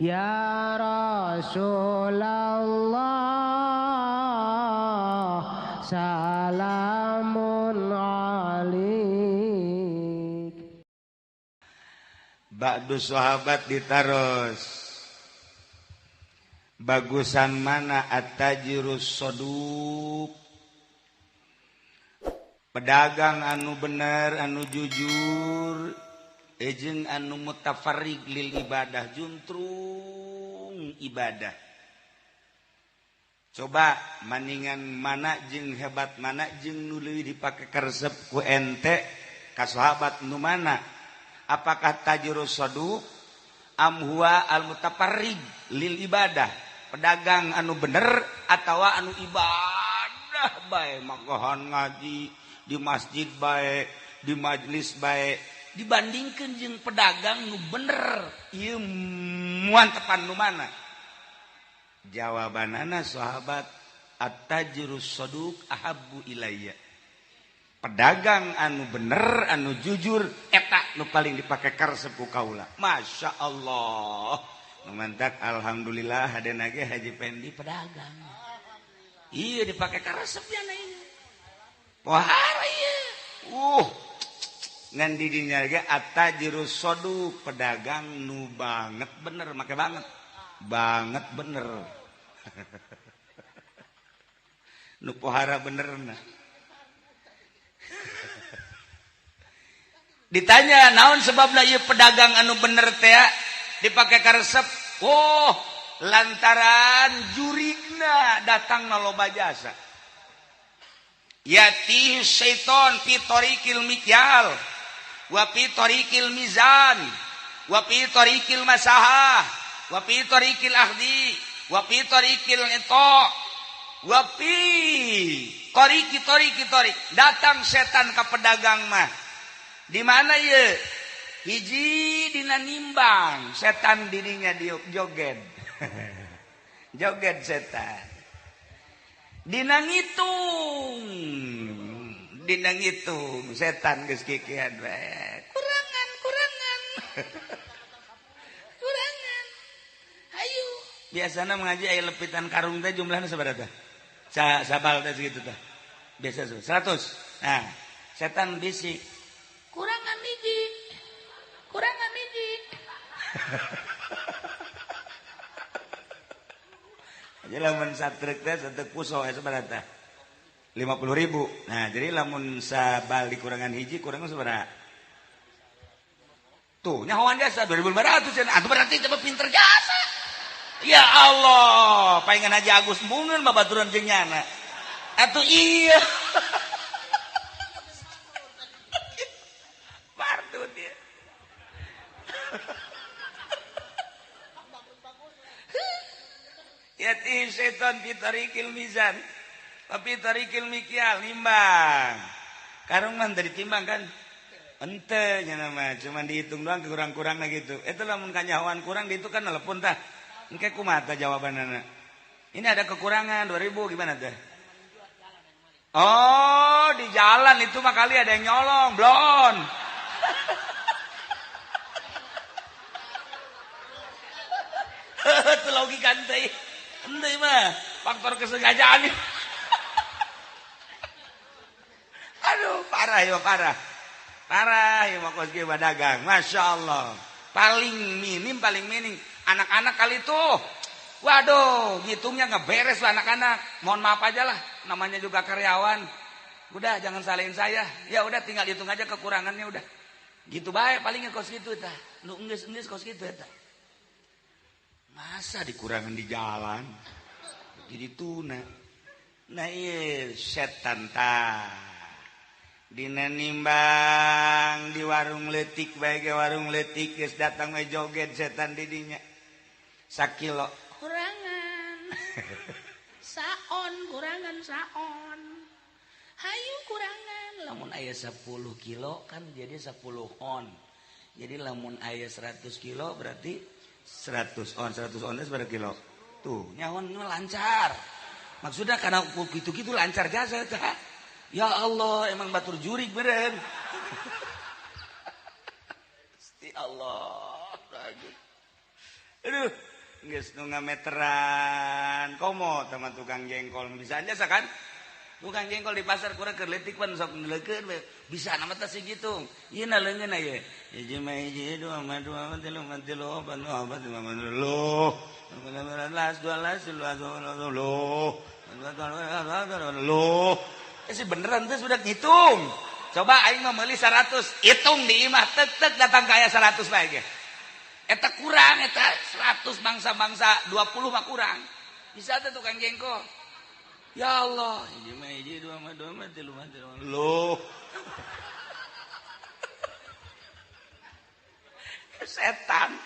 Ya Rasulullah salamun alik. Ba'du sahabat ditaros, bagusan mana at-tajirus soduk, pedagang anu bener anu jujur, jeung anu mutafarrig lil ibadah, juntrung ibadah. Coba maningan mana jeung hebat mana jeung nu leuwih dipake karesep ku ente ka sahabat nu mana? Apakah tajirus saduq am huwa al mutafarrig lil ibadah, pedagang anu bener atawa anu ibadah bae, makahan ngaji di masjid bae, di majlis bae, dibandingkan jeung pedagang nu bener ieu muantepan nu mana? Jawabanana sahabat, at-tajirus saduq ahabbu ilayya, pedagang anu bener anu jujur eta nu paling dipake karesep ku kaula. Masya Allah, nu mantak alhamdulillah hadena ge Haji Pendi pedagang, iya dipake karesep ya na ieu pohara ieu. Ngan di dinya ge at-tajirus saduq, pedagang nu banget bener, make banget banget bener nu pohara benerna. Ditanya naon sebabna ieu pedagang anu bener teh dipake karesep? Oh, lantaran jurigna datang na loba jasa. Yati syaiton fi tariqil mikyal wa fi tariqil mizan wa fi tariqil masahah wa fi tariqil ahdi wa fi tariqil ita wa fi tariqi tariqi tariq. Datang setan ka pedagang mah. Di mana ye? Hiji dina nimbang, setan dirinya di joget. Joget setan. Dina ngitung, dina ngitung setan geus kikian bae. Kurangan, kurangan. Kurangan. Hayu. Biasana mengaji aya lepitan karung teh jumlahna sabaraha teh? Sabal teh segitu teh. Biasa 100. Nah, setan bisik. Kurangan hiji, kurangan hiji. Jadi lamun satrek teh satu puso sabaraha teh? 50.000. Nah, jadi lamun sabal dikurangan hiji kurang sabaraha? Tuh, nyahoan jasa 2.500 ya. Atuh berarti coba pinter jasa. Ya Allah, palingan Haji Agus embungeun babaturan jeung nyana. Atuh iya. Yati setan fi tariqil mizan wa fi tariqil mikyal, nimbang. Karung mah teu ditimbang kan? Ente nya mah cuman dihitung doang kurang-kurangna gitu. Eta lamun kanyahoan kurang ditu kan telepon tah. Engke kumaha tah jawabanana? Ini ada kekurangan 2.000 gimana teh? Oh, di jalan itu mah kali ada yang nyolong, blon. Itu logika teh. Ente mah faktor kesengajaan. Aduh, parah ya parah. Parah ya mah kos ge dagang. Masya Allah. Paling minim anak-anak kali tuh. Waduh, ngitungnya ngeberes lah anak-anak. Mohon maaf aja lah, namanya juga karyawan. Udah jangan salahin saya. Ya udah tinggal hitung aja kekurangannya udah. Gitu bae palingnya kos kitu tah. Nu enggeus-enggeus kos kitu eta. Masa dikurangan di jalan jadi tuna. Nah iya setan ta dina nimbang di warung letik bae ge warung letik geus datang we joget setan di dinya sakilo kurangan saon kurangan saon hayu kurangan. Lamun aya 10 kilo kan jadi 10 on, jadi lamun aya 100 kilo berarti 100 on, 100 on itu berapa kilo? Tuh, nyawan lancar. Maksudnya karena gitu-gitu lancar jasa. Ya Allah, emang batur jurik beren. Gusti Allah. Aduh, geus nu ngameteran komo teman tukang jengkol bisa aja kan? Tukang jengkol di pasar kurang keur leutik pan sok neulekeun we. Bisa nama teh segitu. Ieu na leungeun aya. Hiji mah hiji, dua mah dua, tilu mah tilu, opat mah opat, lima mah lima, belas, dua belas, tilu, loh. Si beneran tuh sudah ngitung. Coba aing mah meuli 100, hitung di imah tek-tek datang kaya 100 bae ge. Eta kurang eta 100 bangsa-bangsa 20 mah kurang. Bisa teh tukang jengkol. Ya Allah, hiji mah hiji, dua mah dua, tilu mah tilu. Loh. Setan.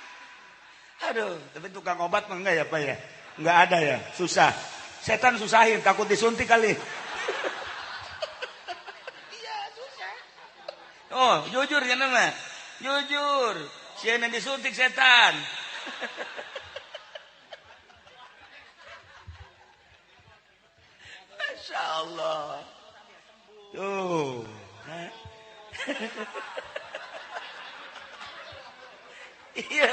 Aduh, tapi tukang obat mah enggak ya, Pak ya? Enggak ada ya, susah. Setan susahin, takut disuntik kali. Iya, susah. Oh, jujur ya nama. Jujur. Siapa yang disuntik setan. Masya Allah. Tuh. Iya.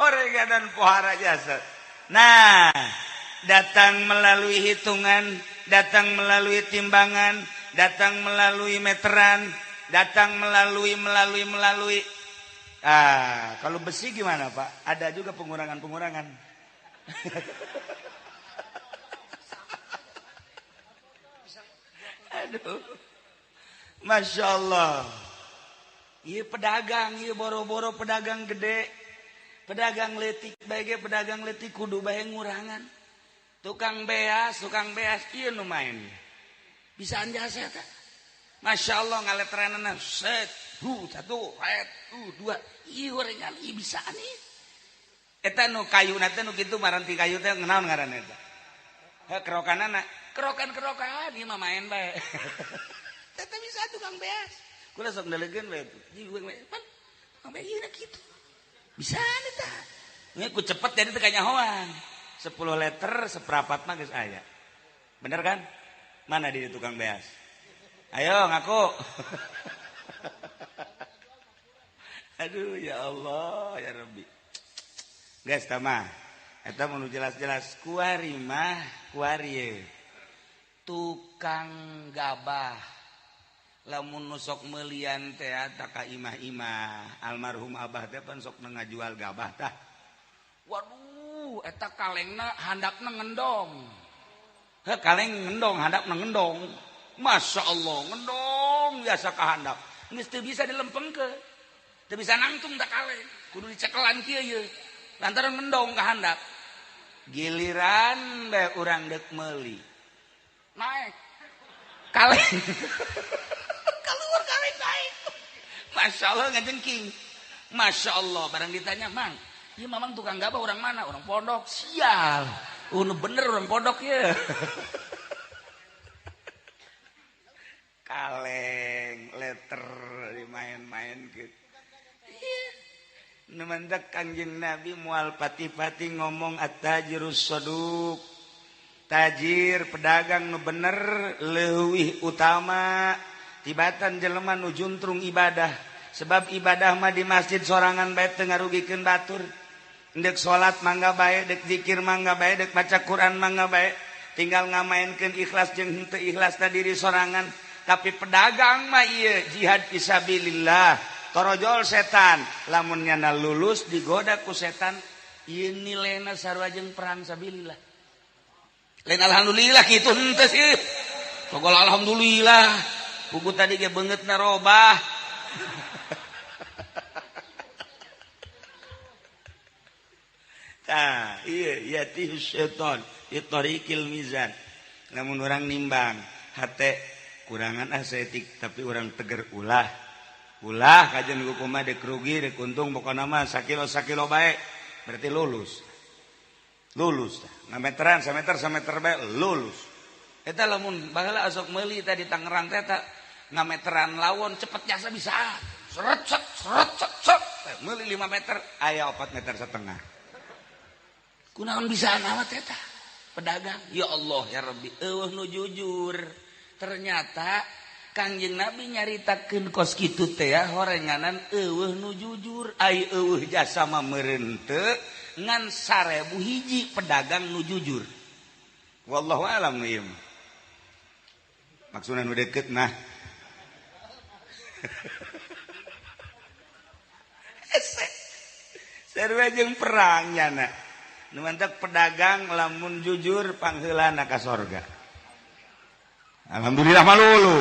Orega dan pohara jasa. Nah, datang melalui hitungan, datang melalui timbangan, datang melalui meteran, datang melalui. Ah, kalau besi gimana, Pak? Ada juga pengurangan-pengurangan. Aduh. Masya Allah. Iya pedagang, iya boro-boro pedagang gede. Pedagang letik bae pedagang letik kudu bae ngurangan. Tukang beas ieu nu main. Bisaan jasa eta. Masya Allah ngaletranana set, hu satu, ret, dua. Ieu horengan ieu bisaan ieu. Eta nu kayuna teh nu kitu maranti kayu teh naon ngaranna eta? Heh kerokanana, kerokan-kerokan ieu mah main bae. Eta bisa tukang beas. Kula sok ndelegeun bae. Pan tukang beas ieu kitu. Bisaan eta. Ku cepet jadi teu kanyahoan. 10 liter seperempat mah geus aya. Bener kan? Mana di tukang beas? Ayo ngaku. Aduh ya Allah ya Rabbi. Geus tah mah. Eta mun jelas-jelas kuari mah kuari tukang gabah. Lamun nu sok meulian teh ta ka imah-imah almarhum abah teh pan sok ngajual gabah tah. Waduh, eta kalengna handapna ngendong. Heh kaleng ngendong, handapna ngendong. Masya Allah, ngendong biasa ka handap. Geus teu bisa dilempengkeun. Teu bisa nangtung ta kaleng. Kudu dicekelan kieu ye. Lantaran ngendong ka handap. Giliran bae urang deuk meuli. Naik. Kaleng. Keluar kaleng naik. Masya Allah ngajengking. Masya Allah, barang ditanya, "Mang, ieu mamang tukang gabah orang mana?" Orang pondok. Sial. Nu bener orang pondok ya. Kaleng, letter dimain-main gitu. Iya. Nu mantak Kanjeng Nabi moal pati-pati ngomong at-tajirus saduq. Tajir pedagang nu bener leuwih utama tibatan jelema nu juntrung ibadah. Sebab ibadah mah di masjid sorangan bae teu ngarugikeun batur. Dek salat mangga bae, dek zikir mangga bae, dek baca Quran mangga bae. Tinggal ngamainkeun ikhlas jeung henteu ikhlasna diri sorangan. Tapi pedagang mah ieu jihad fisabilillah. Torojol setan, lamun nyana lulus digoda ku setan, ieu nilaina sarua jeung perang sabilillah. Lain alhamdulillah kitu henteu sih. Pokol alhamdulillah. Pugu tadi ge beungeutna robah. Tah, iya yatih syaitan fi tariqil mizan. Lamun urang nimbang hate kurangan asetik tapi urang teger ulah. Ulah kajian hukumah dek rugi dek untung pokona mah sakilo-sakilo bae berarti lulus. Lulus ngameteran sameter sameter bae lulus. Eta lamun baheula asok meuli tadi Tangerang teh eta ngameteran lawon cepet jasa bisa. Seret set seret set set meuli 5 meter aya 4,5 meter. Kunaon bisa amat eta pedagang. Ya Allah ya Rabbi, eueuh nu jujur. Ternyata Kangjeng Nabi nyaritakeun kos kitu teh ya horenganan eueuh nu jujur, ai eueuh jasa mah meureun teu, Ngan 1000 hiji pedagang nu jujur. Wallahu alam nu ieu mah. Maksudna nu deket nah. Sarua jeung perang nyana. Nu mantak pedagang lamun jujur pangheulana ka sorga. Alhamdulillah malulu.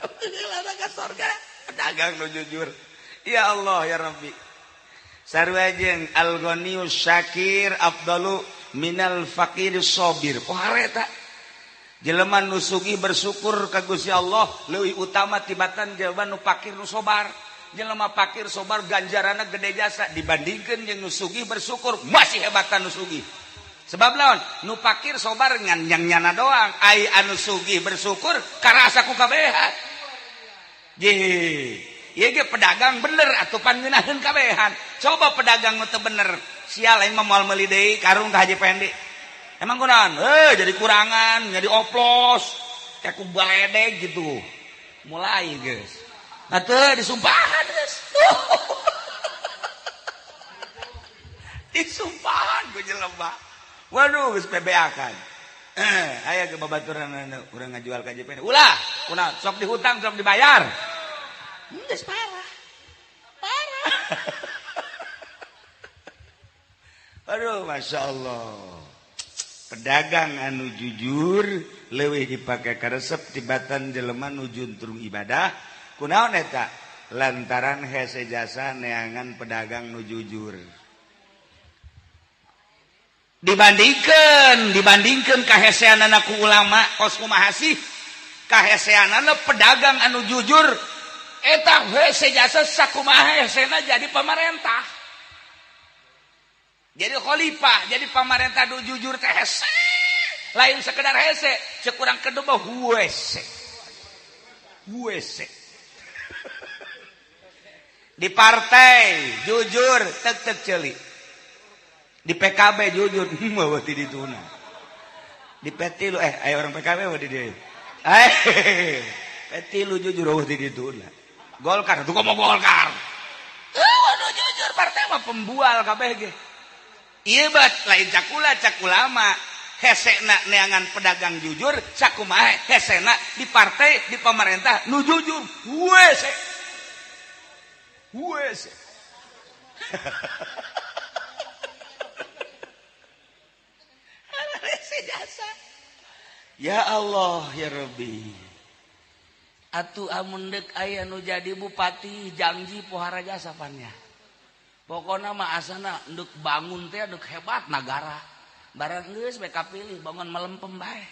Pangheulana ka sorga pedagang nu jujur. Ya Allah ya Rabbi. Sarua jeung al-ghaniyus syakir afdalu minal faqiris sabir. Oh hareta. Jelema nu sugih bersyukur ka Gusti Allah leuwih utama tibatan jelema nu fakir nu sobar. Jelema fakir sobar ganjaranna gede jasa dibandingkeun jeung nu sugih bersyukur masih hebatan nu sugih. Sebab laon? Nu fakir sobar ngan yang nyana doang, ai anu sugih bersyukur karasa ku kabehan. Ye, ieu ge pedagang bener atuh pan ngeunaheun kabehan. Coba pedagang nu teu bener, sial aing mah moal meuli deui karung ka Haji Pendi. Emang kunaon? Jadi kurangan, jadi oplos, kayak ku baledeg gitu. Mulai geus. Atuh disumpahan geus. Disumpahan ku jelema. Waduh geus PBA kan. Aya ke babaturan urang ngajual ka JPN. Ulah, kunaon? Sok dihutang, sok dibayar. Geus parah. Parah. Aduh, Masya Allah. Pedagang anu jujur leuwih dipake karesep tibatan jelema nu juntrung ibadah. Kunaon eta? Lantaran hese jasa neangan pedagang nu jujur. Dibandingkeun kaheseanana ku ulama kos kumaha sih? Kaheseanana pedagang anu jujur eta hese jasa sakumaha hesena jadi pamarentah. Jadi khalifah, jadi pamarentah nu jujur teh hese. Lain sekedar hese, cek urang kedua mah huese. Huese. Di partai jujur tek-tek ceuli. Di PKB jujur mah ti dituna. Di PT lu aya orang PKB mah di dieu. PT lu jujur eueuh ti dituna. Golkar tuh ngomong Golkar. Waduh jujur partai mah pembual kabeh ge. Ieu bat lain cakula cakulama. Hesena neangan pedagang jujur sakumaha hesena di partai di pemerintah nu jujur. Hese. Hese. Jasa. Ya Allah ya Rabbi. Atuh amun deuk aya nu jadi bupati janji pohara jasa pannya. Pokona mah asana nduk bangun teh nduk hebat nagara. Barang geus bae kapilih bangun melempem bae.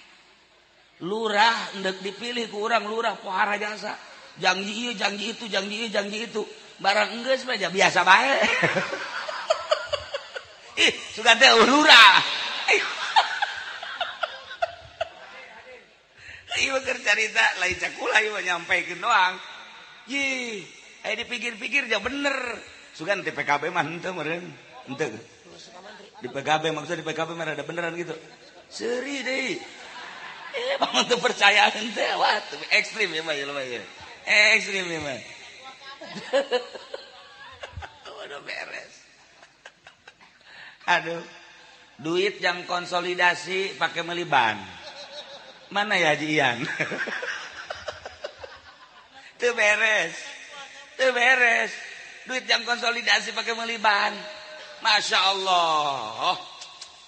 Lurah ndek dipilih ku urang lurah pohara jasa. Janji ieu janji itu janji ieu janji itu. Barang geus bae biasa bae. Ih, sugan teh lurah. Ieu keur carita lain cakula ieu nyampaikeun doang. Yih, aya dipikir-pikir ja bener. Sugan di PKB mah henteu meureun. Henteu. Di PKB maksudnya di PKB mah rada beneran gitu. Seuri deui. Bangun teu percaya henteu wah ekstrim ieu mah jelema ieu. Ekstrim ieu mah. Waduh beres. Aduh. Duit yang konsolidasi pakai meuli ban. Mana ya Haji Ian? Teu beres. Teu beres. Duit yang konsolidasi pakai meuli ban. Masya Allah.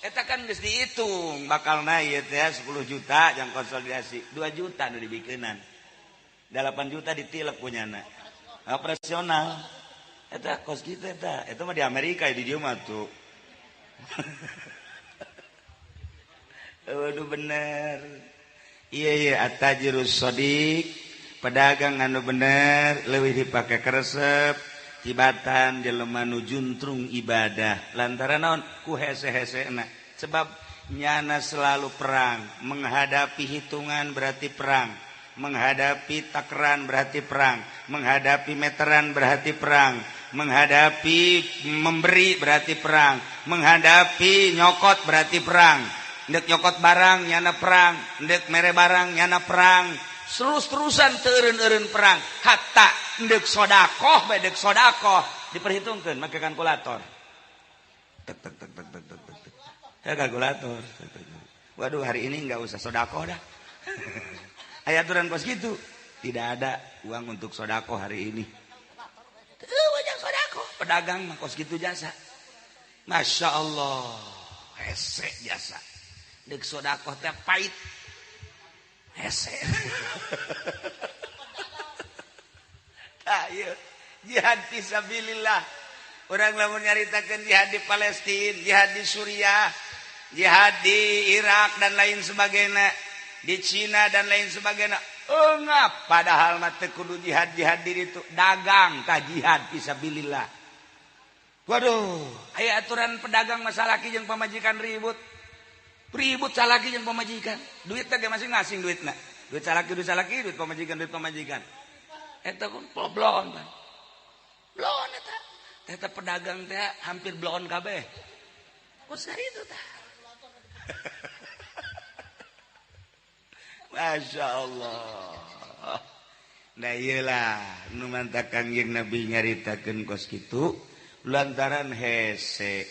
Eta kan geus dihitung bakal naik ya 10 juta yang konsolidasi, 2 juta nu dibikeunan. 8 juta ditilep punyana. Operasional. Eta kos kitu eta. Eta mah di Amerika di dieu mah tuh. Waduh bener. Iya iya at-tajirus shadiq, pedagang anu bener leuwih dipake keresep tibatan jelema nu juntrung ibadah lantaran naon ku hese-hesena sebab nyana selalu perang menghadapi hitungan berarti perang, menghadapi takaran berarti perang, menghadapi meteran berarti perang, menghadapi memberi berarti perang, menghadapi nyokot berarti perang. Ndek nyokot barang nyana perang, ndek mere barang nyana perang, terus-terusan teureun-eureun perang, hatta ndek sodakoh bae ndek sodakoh diperhitungkeun make kalkulator. Tek tek tek tek tek tek tek. Ya kalkulator. Waduh, hari ini enggak usah sodakoh dah. Aya aturan kos gitu. Tidak ada uang untuk sodakoh hari ini. Banyak sodakoh. Pedagang mah kos gitu jasa. Masya Allah. Hese jasa. Dek sodakoh teh pahit. Hese. Ayo, jihad fisabilillah. Orang lamun nyaritakeun jihad di Palestina, jihad di Suriah, jihad di Irak dan lain sebagainya, di Cina dan lain sebagainya. Engap padahal mah teu kudu jihad-jihad di ditu, dagang tah jihad fisabilillah. Waduh, aya aturan pedagang masalah salaki jeung pamajikan ribut. Ribut salaki jeung pamajikan. Duit teh masing-masing duitna. Duit salaki duit pamajikan duit pamajikan. Eta pun blon pan. Blon eta. Eta pedagang teh hampir blon kabeh. Kos itu tah. Masya Allah. Nah iyalah nu mantak Kangjeng Nabi nyaritakeun kos kitu lantaran hese.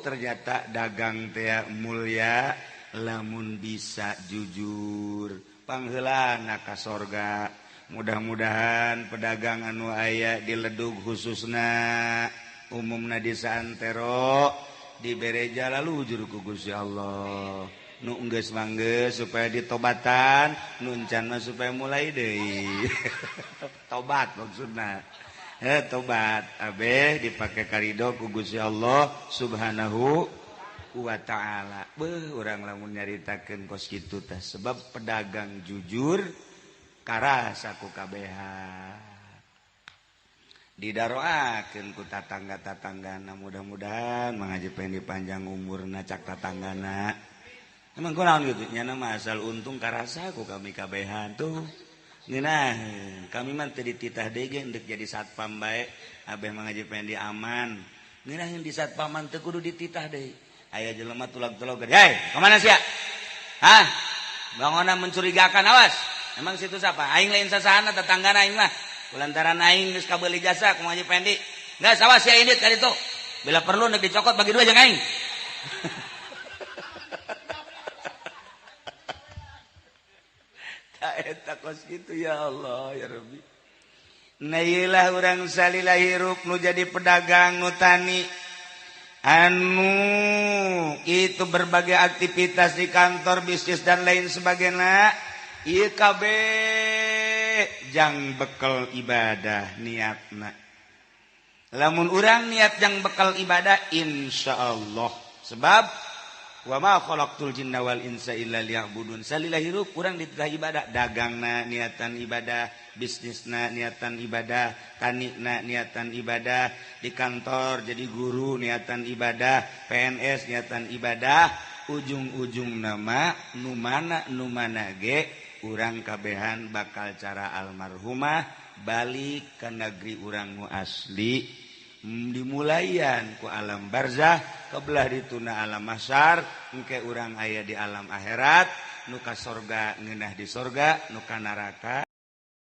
Ternyata dagang teh mulia lamun bisa jujur. Pangheulana ka sorga. Mudah-mudahan pedagang anu aya di Ledug khususna umumna di saantero dibere jalan lujur ku Gusti Allah. Nu enggeus manggeus supaya ditobatan, nu encan mah supaya mulai deui. Tobat maksudna. Tobat abeh dipake karido ku Gusti Allah Subhanahu wa ta'ala. Beuh urang lamun nyaritakeun kos kitu teh sebab pedagang jujur karasa ku kabehan. Didaroakeun ku tatangga-tatanggana, mudah-mudahan Mang Haji Pendi panjang umurna cak tatanggana. Emang kunaon kitu nya mah asal untung karasa ku kami kabehan tuh. Ngeunah kami mah teu dititah deui ge endek jadi satpam bae abeh Mang Haji Pendi aman. Ngeunah di satpaman teu kudu dititah deui. Aya jelema tulag-tulog, "Hei, ka mana sia?" "Hah? Bangonan mencurigakan, awas." Emang situ siapa? Aing lain sasahana tetanggana aing mah. Kulantaran aing geus kabeuli jasa ku Haji Pendi. Geus awas sia indit ka ditu. Bila perlu nek dicokot bagi dua jeung aing. Ta eta kos kitu ya Allah ya Rabbi. Nah ieulah urang salila hirup nu jadi pedagang nu tani anu itu berbagai aktivitas di kantor, bisnis dan lain sebagainya. Ieu kabeh jang bekal ibadah niatna. Lamun urang niat jang bekal ibadah insyaallah. Sebab wa ma khalaqtul jinna wal insa illa liya'budun. Salila hirup urang dititah ibadah, dagangna niatan ibadah, bisnisna niatan ibadah, tanina niatan ibadah, di kantor jadi guru niatan ibadah, PNS niatan ibadah, ujung-ujung nama nu mana ge urang kabehan bakal cara almarhumah balik ke negeri urang nu asli dimulayan ku alam barzah kebelah dituna alam mahsyar engke urang aya di alam akhirat nu ka sorga ngeunah di sorga nu ka neraka.